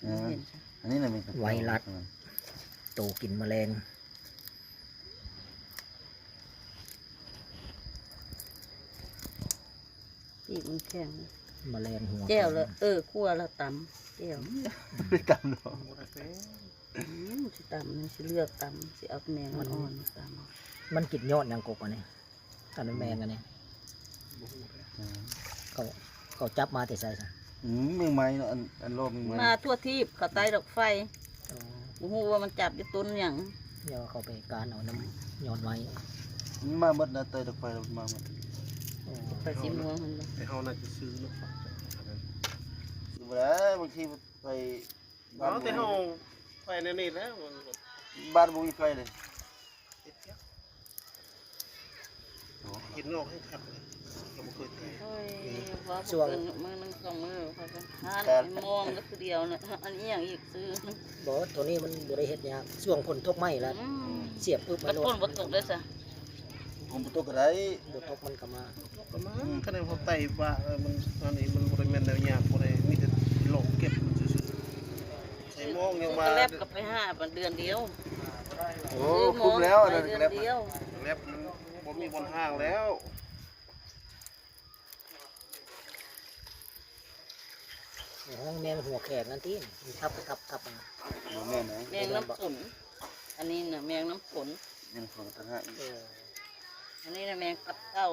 ເຫັນ ອັນນີ້ນະແມ່ນ ໄວຣັສ ໂຕກິນແມະແລງ ປີກມັນແຂງ ແມະແລງຫົວ ແຈ່ວລະ ແຂງ ເອີ ຂົ້ວລະຕຳ ແຈ່ວ ໄປຕຳເນາະ ອືມ ຊິຕຳ ຊິເລືອກຕຳ ຊິເອົາແມງອ່ອນໆ ຕຳ ມັນກິນຍອດຫຍັງກົກອັນນີ້? ອັນນັ້ນແມງອັນນີ້ ບໍ່ຮູ້ເດ້ ເຂົາ ເຂົາຈັບມາແຕ່ໃສຊະ? ອືມ ແມງໄມ້ເນາະ ອັນ ອັນລອກແມງໄມ້ ມາທົ່ວທີບ ເຂົາໃຕ້ດອກໄຟ ອໍ ບໍ່ຮູ້ວ່າມັນຈັບຢູ່ຕົ້ນຫຍັງ ແລ້ວເຂົາໄປການເອົານຳຍອດໄມ້ ມັນມາໝົດນະ ໃຕ້ດອກໄຟລະມັນມາໝົດ ອໍ ໄປສີມ່ວງຫັ້ນບໍ່ ແຕ່ເຮົາໜ້າຈະຊື້ເນາະ ບໍ່ໄດ້ ບາງທີໄປ ເອົາແຕ່ເຮົາໄປແນວນີ້ແຫຼະ ບ້ານບໍ່ມີໄຟເດ້ ເຮັດນອກໃຫ້ຄັກເລີຍ ເຮົາບໍ່ເຄີຍແຕະ ໂອ້ຍ ວ່າບໍ່ເກີນມື້ໜຶ່ງສອງມື້ ຂ້ອຍກໍຫານມອງກໍຄືດຽວນະ ອັນອີ່ຫຍັງອີກຊື່ ບໍ່ ໂຕນີ້ມັນບໍ່ໄດ້ເຮັດຍາກ ຊ່ວງຝົນຕົກໃໝ່ລະ ອືມ ສຽບປຶບ ມັນໂລດ ຝົນບໍ່ຕົກເດ້ຊະ ຝົນບໍ່ຕົກກໍໄດ້ ບໍ່ຕົກມັນກໍມາ ກໍມາ ອືມ ຄະແນນເຮົາໄຕ່ວ່າ ເອີ ມັນ ອັນນີ້ມັນບໍ່ໄດ້ແມ່ນແນວຍາກ ບໍ່ໄດ້ ມີແຕ່ເລາະເກັບມັນຊື່ໆ ໃສ່ມອງຍັງວ່າ ແລັບກໍໄປຫາເດືອນດຽວ ໂອ້ ຄຸ້ມແລ້ວ ອັນນັ້ນແລັບ ແລັບມັນບໍ່ມີບ່ອນຫ້າງແລ້ວ ຫ້ອງແມງຫົວແຂງນັ້ນຕິ ມັນຂັບໄປຂັບກັບ ບໍ່ແມ່ນນະ ແມງນ້ຳຝົນ ອັນນີ້ນະແມງນ້ຳຝົນ ແມງຝົນຕ່າງຫາກອີກ ເອີ ອັນນີ້ນະແມງຕັບເຕົ່າ